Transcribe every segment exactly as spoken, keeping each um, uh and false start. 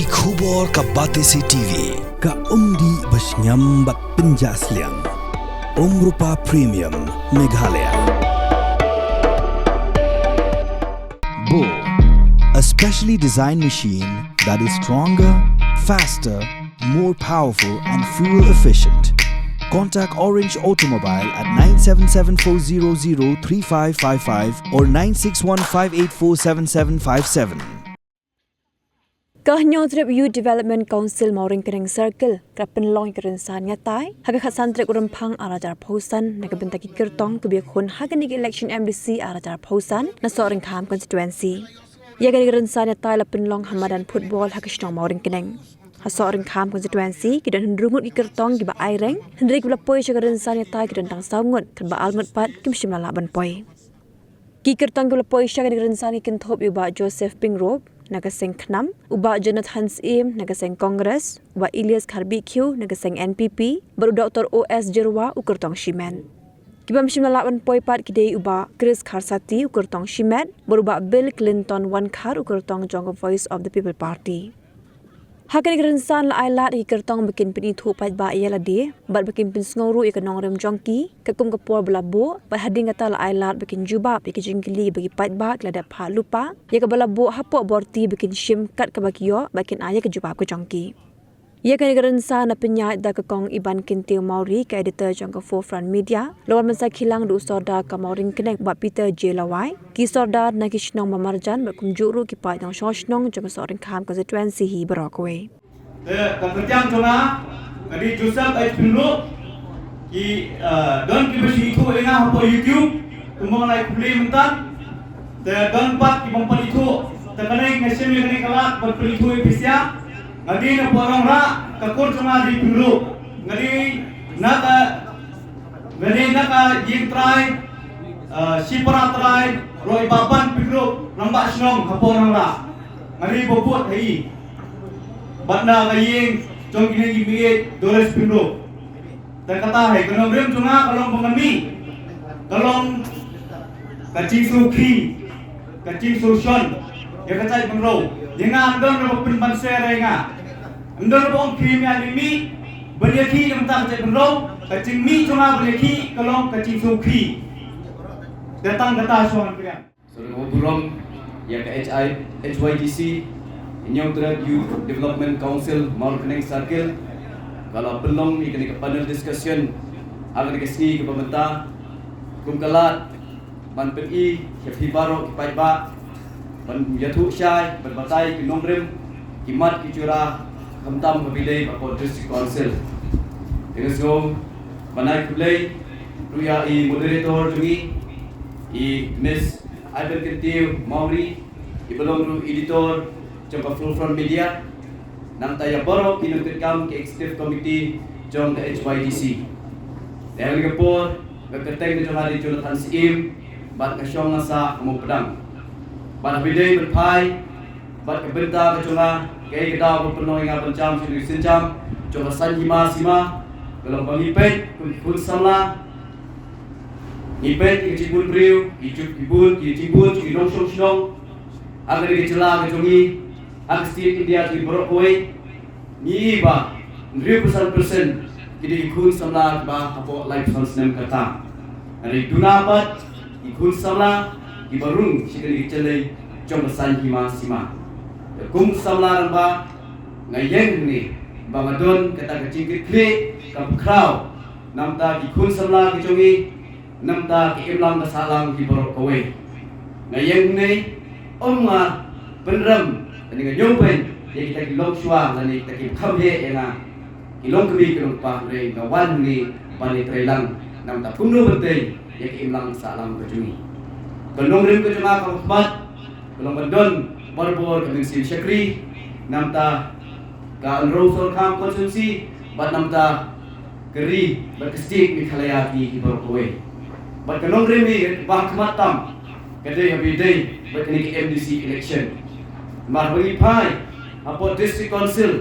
Ki khubor ka Batesi T V, ka umdih ba shngiam bad pynjah sliang. Umrupa Premium, Meghalaya. Bo, a specially designed machine that is stronger, faster, more powerful and fuel efficient. Contact Orange Automobile at nine seven seven four zero zero three five five five or nine six one five eight four seven seven five seven. Ka Hynñiewtrep Youth Development Council Mawryngkneng Circle ka la pynlong ïa ka rynsan ïatai ha ka khatsan tarik u Rymphang arhajar arphew san na ka bynta ki kyrtong kiba ïakhun ha kane ka election M D C arhajar arphew san na Sohryngkham constituency. Ïa kane ka rynsan ïatai la pynlong ha madan football ha ka shnong Mawryngkneng. Ha Sohryngkham constituency ki don hynriew ngut ki kyrtong kiba aireng, hynrei kiba la poi sha ka rynsan ïatai ki don tang saw ngut, katba ar ngut pat kim shym la lah ban poi. Ki kyrtong kiba la poi sha kane ka rynsan ki kynthup ïa u Bah Joseph Pyngrope na ka seng Khnam, u Bah Jonathan Syiem na ka seng Congress, u Bah Elias Kharbihkhiew na ka seng N P P, bad u Doktor O S Jyrwa u kyrtong Shimet. Ki bym shym la lah ban poi pat ki dei u Bah Chris Kharsati u kyrtong Shimet, bad u Bah Bill Clinton Wankhar u kyrtong jong ka Voice of the People Party. Ha kane ka rynsan la ai lad ïa ki kyrtong ba kin pynithuh paidbah ïa lade bad ba kin pynsngew ruh ïa ka nongrim jong ki katkum ka por ba la buh, bad hadien kata la ai lad ba kin jubab ïa ki jingkylli ba ki paidbah ki la dep phah lypa ïa kaba la buh hapoh borti ba kin shim kat kaba ki ïoh bad kin ai ïa ka jubab ka jong ki. Ïa kane ka rynsan la pynïaid da ka Kong Iban Kyntiew Mawrie, ka editor jong ka Forefront Media, la wan ban sakhi lang da u Sordar ka Mawryngkneng Bah Peter J Lawai, ki sordar na ki shnong ba marjan bad kumjuh ruh ki paid nongshong shnong jong ka Sohryngkham constituency hi baroh kawei. Te ka kyrteng jong nga ka dei Joseph H Pyngrope. Ki, eh, don kiba shu ithuh ïa nga hapoh YouTube kumba nga la khublei mynta. Te don pat ki bym pat ithuh. Te kane nga shem ïa kane ka lad ban pynithuh ïa phi sha. Nga dei na Pohnongrah, ka kur jong nga dei Pyngrope. Nga dei na ka Nga dei na ka ïing trai, ah, shipara trai, Roy Baban Pyngrope, rangbah shnong ha Pohnongrah. Nga dei ba bud ha i. Bad na ka ïing jong kine ki mei Doris Pyngrope. Te kata hi ka nongrim jong nga ka long ba nga mih. Ka long ka jingsngewkhih, ka jingsngewshon ïa ka jaitbynriew. Ïa nga ym don ba pynban sher ïa nga. Ym don ba ong khie ïa nga, mih ban ïakhih na ka bynta ka jaitbynriew. Ka jingmih jong nga ban ïakhih ka long ka jingsngewkhih. Te tang kata shuh ngan pdiang. Sa kawei burom ïa ka H I, H Y D C, Hynñiewtrep Youth Development Council Mawryngkneng Circle, ka la pynlong ïa kane ka panel discussion ha kane ka sngi kaba mynta, kum ka lad ban pyni ïa phi baroh ki paidbah, ban ïathuh shai, ban batai ki nongrim, ki mat ki jura, khamtam ha Bidei bad hapoh District Council. Te nga sngew ban ai khublei ruh ïa i moderator jong ngi, i Miss Iban Kyntiew Mawrie, iba long ruh editor jong ka Forefront Media, nangta ïa baroh ki nongtrei kam ki executive committee jong ka H Y D C. Te ha kane ka por, ka kyrteng ka jong nga dei Jonathan Syiem, bad nga shong nga sah ha Mawpdang. Bad ha Bidei ban phai bad ka bynta ka jong nga, kaei ka daw ba pynlong ïa nga ban jam sha kane ka sienjam jong ka Saiñ Hima Sima, ka long ba ngi peit kum ki khun samla, ngi peit ïa ka jingbun briew, ki jingpynbun bun, ki jingbun jong ki nongshong shnong ha kane ka jylla ka jong ngi, ha ka state India jong ngi baroh kawei. Ngi i ba hynriewphew san percent ki dei ki khun samla kiba hapoh laiphew san snem ka rta. Hynrei duna pat ki khun samla kiba rung sha kane ka jyllei jong ka Saiñ Hima Sima. Te kum samla rangbah, nga ïeng hangne ba nga don kata ka jingkitkhlieh kaba khraw namta ki khun samla ki jong ngi, namta ki imlang ka sahlang ki baroh kawei. Nga ïeng hangne, ym nga pynrem lane nga ñiewbeiñ ïa kita ki longshuwa lane kita kiba kham heh ïa nga, ki longkmie ki longkpa, hynrei nga wan hangne ban ïatreilang namta kumno ban tei ïa ki imlang sahlang ka jong ngi. Ka nongrim ka jong nga kaba khmat ka long ban don barabor ka mynsiem shakri namta ka Hynñiewtrep Sohryngkham constituency bad namta ka ri bad ka state Meghalaya ki, ki baroh kawei. Bad ka nongrim hi ba khmat tam ka dei ha Bidei bad kane ka M D C election. Namar ba ngi phai hapoh District Council,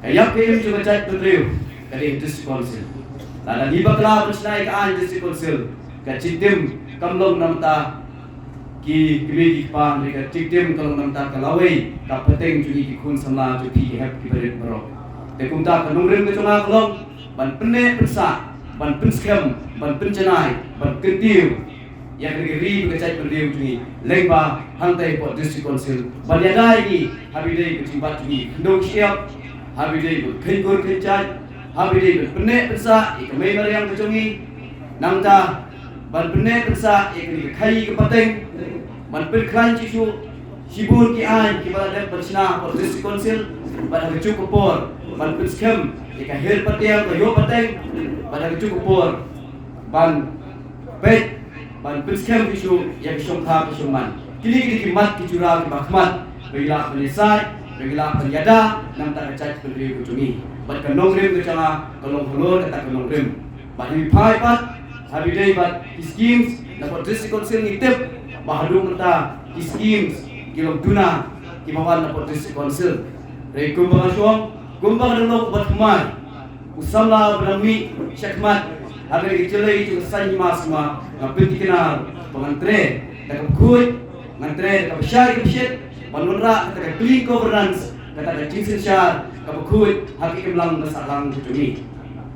ka ïap ka im jong ka jaitbynriew ka dei District Council. Lada ngi bakla ban shna ïa ka aiñ District Council, ka jingtim kam long namta Ki kmie ki kpa, ka jingtim ka long namar ka lawei ka pateng jong ngi ki khun samla jong phi ki hep ki barit baroh. Te kumta ka nongrim ka jong nga ka long ban pynneh pynsah, ban pynskhem, ban pynjanai, ban kyntiew ïa ka ri bad ka jaitbynriew jong ngi lyngba hangtai hapoh District Council, ban ïada ïa ngi ha ba ïadei ka jingbat jong ngi khyndew shyiap, ha ba ïadei ban kheiñkur kheiñjait, ha ba ïadei ban pynneh pynsah ïa ka mei mariang ka jong ngi. Nangta ban pynneh pynsah ïa kane ka khaii ka pateng, ban pynkhlaiñ shisha shibun ki aiñ kiba la dep ban shna hapoh District Council, bad ha kajuh ka por ban pynskhem ïa ka hiar pateng, ka ïoh pateng, bad ha kajuh ka por ban peit, ban pynskhem shisha ïa ka shongkha ka shongman. Kine ki dei ki mat ki jura kiba khmat ba ngi lah ban ïasaid, ba ngi lah ban ïada namar ka jaitbynriew ka jong ngi. Bad ka nongrim ka jong nga ka long halor kata ka nongrim. Bad ha ba phai pat, ha ba ïadei bad ki schemes, na hapoh District Council ngi tip ba haduh mynta ki schemes ki long duna kiba wan na hapoh District Council. Hynrei kumba nga shong, kumba nga dang long u bat thymmai, u samla uba dang mih shakhmat ha kane ka jyllei jong ka saiñ hima sima, nga pynthikna ba ngan trei da kaba khuid, ngan trei da kaba shai kaba shit ban wanrah kata ka clean governance, kata ka jingsynshar kaba khuid ha ka imlang ka sahlang ka jong ngi.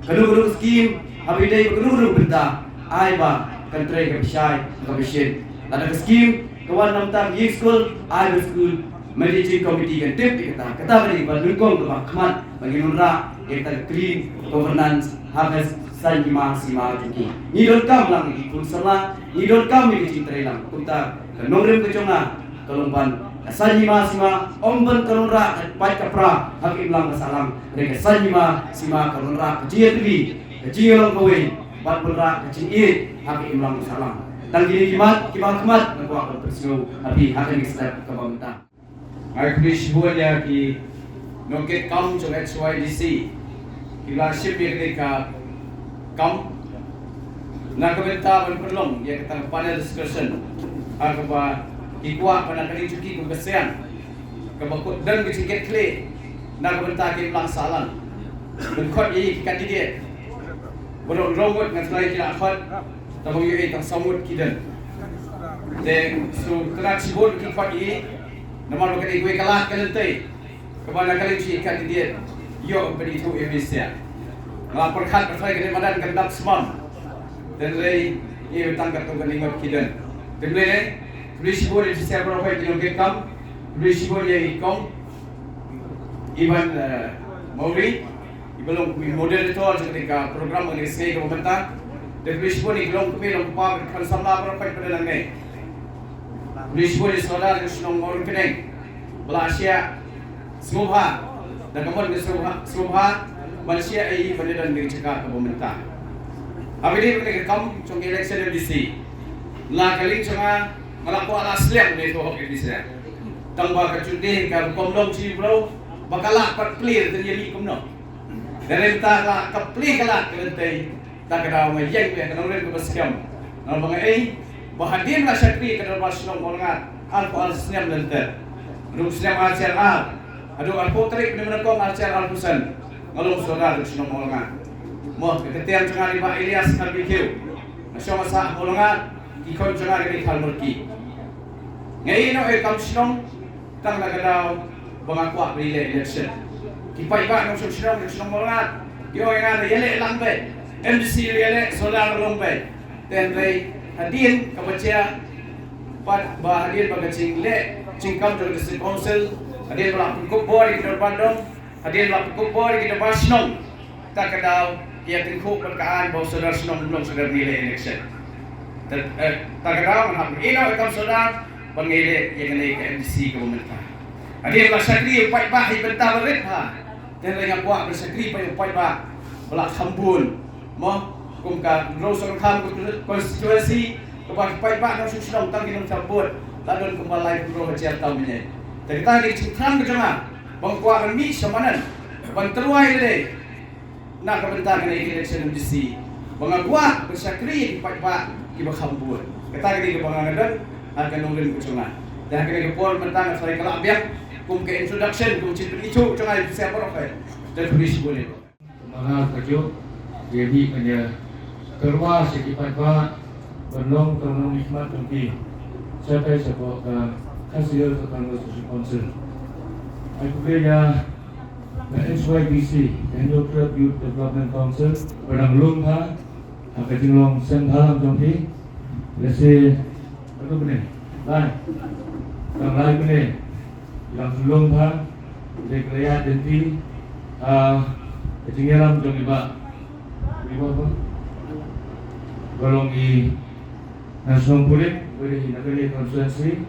Kano kano ka skim, ha ba ïadei bad kano kano ka bynta, ai ba kan trei kaba shai kaba shit. Lada ka skim ka wan namar ka ïing skul, ai ba skul managing committee kan tip ïa kata. Kata ka dei kaba nyngkong kaba khmat ba ngin wanrah ïa kata ka clean governance ha ka saiñ hima sima jong ngi. Ngi donkam lang ïa ki khun samla, ngi donkam ïa ka jingtrei lang. Kumta ka nongrim ka jong nga ka long ban ka saiñ hima sima ym ban ka wanrah ka paid ka pra ha ka imlang ka sahlang. Hynrei ka saiñ hima sima ka wanrah ka jingïatylli, ka jingïalong kawei, bad wanrah ka jingïeit ha ka imlang ka sahlang. Tang kine ki mat kiba khmat nga kwah ban pynsngew ha phi ha kane ka step kaba mynta. Nga ai khublei shibun ïa ki nongkitkam jong H Y D C kiba la shim ïa kane ka kam na ka bynta ban pynlong ïa kata ka panel discussion ha kaba ki kwah ba na ka liang jong ki kum ka seng kaba kut don ka jingkitkhlieh na ka bynta ka imlang sahlang. Ban khot ïa ki candidate, baroh ngut ngan try ki la khot, tang ba ïohi tang saw ngut ki don. Te shu kynad shibun ki khot ïa, namar ba ka dei kawei ka lad ka lynti kaba na ka liang jong ki candidate ïoh ban ithuh ïa u MDC. Nga la pyrkhat ba try kane madan kan dap sbam. Te lei ïa tang katto katne ngut ki don. Te lei lei, khublei shibun ïa ki seng baroh ki nongkitkam, khublei shibun ïa i kong Ivan, eh, Mawrie, iba long kum i moderator jong kane ka program kane ka sngi kaba mynta. Te khublei shibun ïa ki long kmie long kpa bad ki khun samla baroh ki ba don hangne. Khublei shibun ïa u Sordar jong ka shnong Mawryngkneng ba la shah sngewbha da ka mon ka sngewbha, sngewbha ban shah ïa i ban ïadon ha kane ka jaka kaba mynta. Ha ba ïadei bad kane ka kam jong ka election MDC, na ka liang jong nga, nga la kwah la slem ne to hok MDC. Tang ba ka jingdih ka rukom long shi bro ba ka la pat plie te ïa mih kumno. Te mynta ka la ka plie ka la ka lynti. Ta ka daw nga ïeng bad ka nongrim kaba skhem. Namar ba nga ai ba hadien la shakri ka dorbar shnong Mawlyngat arphew ar snem lynter. Ruh snem ar hajar ar haduh arphew tarik bnai nyngkong ar hajar arphew san, nga long sordar shnong Mawlyngat. Mo ka kyrteng jong nga dei Bah Elias Kharbeithiew. Nga shong ha Sah Mawlyngat. Ki khon jong nga ki dei Kharmurki. Nga ïeh noh ïa ka kam shnong tang na ka daw ba nga kwah ban ïaleh election. Ki paidbah nongshong shnong, nongshong shnong Mawlyngat ki ong ïa nga, ïaleh lang beit, MDC ïaleh, sordar long beit. Te hynrei hadien kaba jia pat ba hadien ba ka jingleh jingkam jong ka District Council, hadien ba la pynkup bor ïa ki dorbar dong, hadien ba la pynkup bor ïa ki dorbar shnong, ta ka daw ïa tyngkhuh bad ka aiñ ba u sordar shnong um long sordar ban ïaleh election. Ta, eh, ta ka daw ngan hap ïeh noh ïa ka kam sordar ban ïaleh ïa kane ka MDC kaba mynta. Hadien ba la shakri ïa u paidbah ïa bynta ba rit bha. Te hynrei nga kwah ban shakri pat ïa u paidbah ba la kham bun. Mo, kum ka Mawryngkneng constituency kaba ki paidbah nongshong shnong tang ki nongthep vote la don kumba laiphew hajar tam mynne. Te kata ka dei ka jingthrang ka jong nga ba nga kwah ban mih sha madan ban tyrwa ïalade na ka bynta kane ka election MDC, ba nga kwah ban shakri ïa ki paidbah kiba kham bun. Kata ka dei kaba nga don ha ka nongrim ka jong nga. Te ha kane ka por mynta nga tharai ka la biang kum ka introduction, kum ka jingpynithuh jong nga ïa phi baroh. Te khublei shibun. Kumba nga kajuh, ïa mih ban ïa tyrwa sha ki paidbah ban long tang nongmihkhmat jong ki. Shatai shapoh ka Khasi Hills Autonomous District Council. Ai khublei ïa ka H Y D C, ka Hynñiewtrep Youth Development Council, ba dang lum bha ha ka jinglong sngewbha jong phi. Lehse katto katne, lai, dang lai katne, dang lum bha. Dei ka la ïaid lynti ha ka jingïalam jong i Bah, i Bah ba long i na shnong Pulit, ba dei na kane constituency,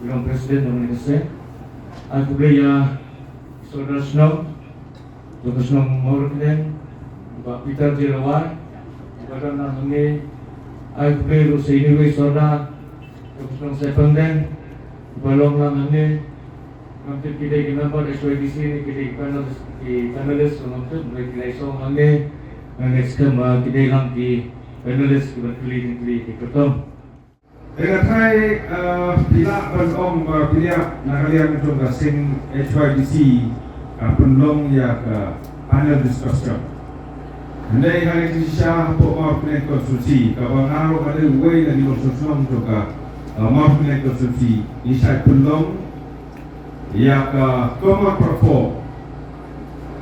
ba long president jong kane ka seng. Ai khublei ïa i Sordar shnong jong ka shnong Mawryngkneng, Bah Peter J Lawai, ba don lang hangne. Ai khublei ruh sa ïa i Sordar jong ka shnong Saipangdeng, ba long lang hangne. Ngam tip ki dei ki member H Y D C ne ki dei ki panelist, ki panelist, ngam tip, hynrei ki la ïasong hangne. Ngan ngeit skhem ba ki dei lang ki panelist kiban kylli jingkylli ki kyrtong. Te nga tharai, eh, phi lah ban ong ba phi ïa na ka liang jong ka seng H Y D C ka pynlong ïa ka panel discussion. Hynrei ha ka jingshisha hapoh Mawryngkneng constituency, kaba nga ruh nga dei uwei na ki nongshong shnong jong ka, eh, Mawryngkneng constituency, ngi shait pynlong ïa ka common platform.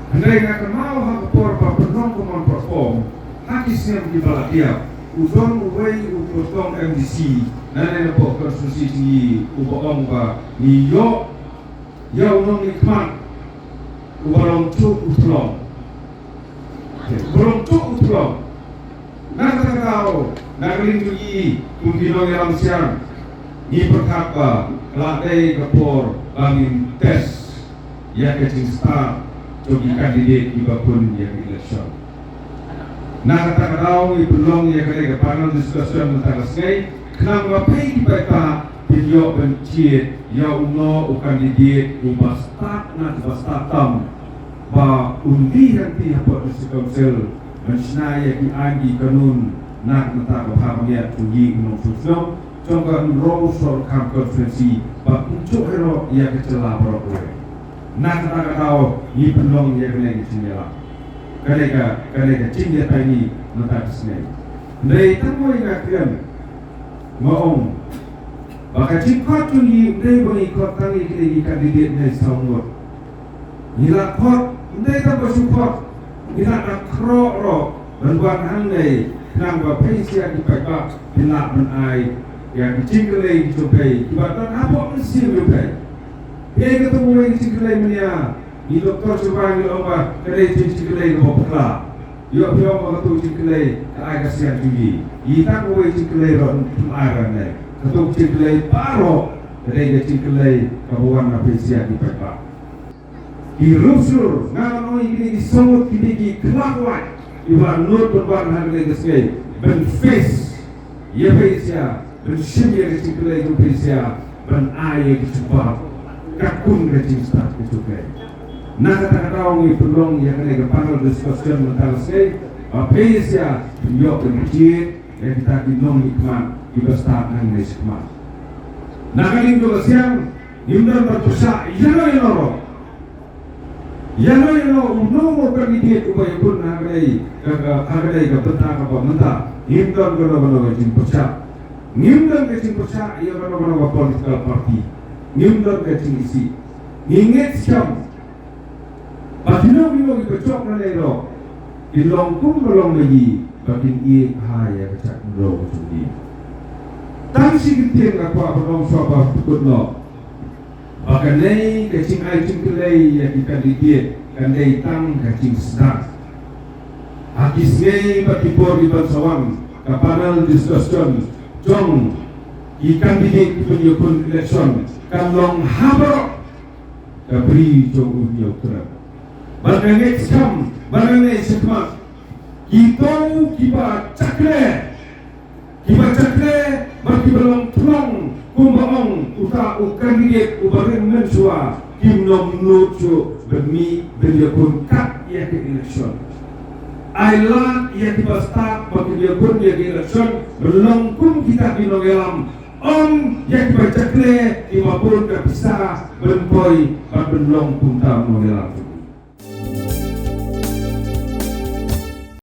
Hynrei nga kynmaw ha ka por ba pynlong common platform ha ki snem kiba la dep, u don uwei u kyrtong M D C na ne napoh constituency jong ngi, uba ong ba ngi ïoh ïa u nongmihkhmat uba long tuh u tlong. Brong tuh u tlong. Na kata ka daw, na ka liang jong ngi kum ki nongïalam siang, ngi pyrkhat ba ka la dei ka por ba ngin test ïa ka jingstad jong ki candidate kiba bun ïa ka election. Na kata ka daw ngi pynlong ïa kane ka panel discussion mynta ka sngi, khnang ba phi ki paidbah phin ïoh ban thied ïa uno u candidate uba stad na uba stad tam, ba un dih hangtei hapoh District Council ban shna ïa ki aiñ ki kanun na ka bynta ka bha ka miat jong ngi ki nongshong shnong jong ka Umroi Sohryngkham constituency, ba kumjuh hi ruh ïa ka jylla baroh kawei. Na kata ka daw ngi pynlong ïa kane ka jingïalang, kane ka, kane ka jingïatai ngi mynta ka sngi. Hynrei tang kawei nga kren, nga ong ba ka jingkhot jong ngi ym dei ba ngi khot tang ïa kine ki candidate ne saw ngut. Ngi la khot, ym dei tang ba shu khot, ngi la da khroh ruh ban wan hangne, khnang ba phi sha ki paidbah phin lah ban ai ïa ki jingkylli ki jong phi kiba don hapoh mynsiem jong phi. Phi ai kato kawei ka jingkylli mynta, i Doktor Shuwa ngi ong ba ka dei jingkylli kaba bakla. Ïoh phi ong ba kato jingkylli ka ai ka siang jong ngi. Ïa tang kawei jingkylli ruh ym ai ranei. Kato jingkylli baroh ka dei ka jingkylli kaba wan na phi sha ki paidbah. Ki ruh shuh, nga ong ïa kine ki saw ngut ki dei ki khlawait kiba nud ban wan ha kane ka sngi ban face ïa phi sha, ban shim ïa ka jingkylli jong phi sha, ban ai ïa ka jubab katkum ka jingstad ka jong phi. Na kata ka daw ngi pynlong ïa kane ka panel discussion mynta ka sngi, ba phi sha phin ïoh ban jied ïa kita ki nongmihkhmat kiba stad nangne shakhmat. Na ka liang jong ka siang, ngim don ban pyrshah ïano ïano ruh. Ïano ïano uno uno u candidate uba ïakhun ha kane ka, ka, ha kane ka bynta kaba mynta, ngim don kano kano ka jingpyrshah. Ngim don ka jingpyrshah ïa kano kano ka political party. Ngim don ka jingisih. Ngi ngeit skhem ba kino kino kiba jop nangne ruh kin long kumba long ma ngi, ba kin ïeit bha ïa ka jaitbynriew ka jong ngi. Tang shi kyntien nga kwah ban ong shuwa ba kut noh, ba kane ka jingai jingkylli ïa ki candidate kan dei tang ka jingsdang. Ha ki sngi bad ki por kiban sa wan, ka panel discussion jong ki candidate kiban ïakhun election kan long ha baroh ka bri jong u Hynñiewtrep. Bad nga ngeit skhem, bad nga ngeit shakhmat, kito kiba jakhlia, kiba jakhlia bad kiba long tlong kumba ong uta u candidate uba ring mynshuwa, kim nym nud shuh ban mih ban ïakhun kat ïa ka election. Ai lad ïa kiba stad ba kin ïakhun ïa ka election ban long kum kita ki nongïalam. Ym ïa kiba jakhlia kiba bun ka pisa ban poi bad ban long kumta u nongïalam.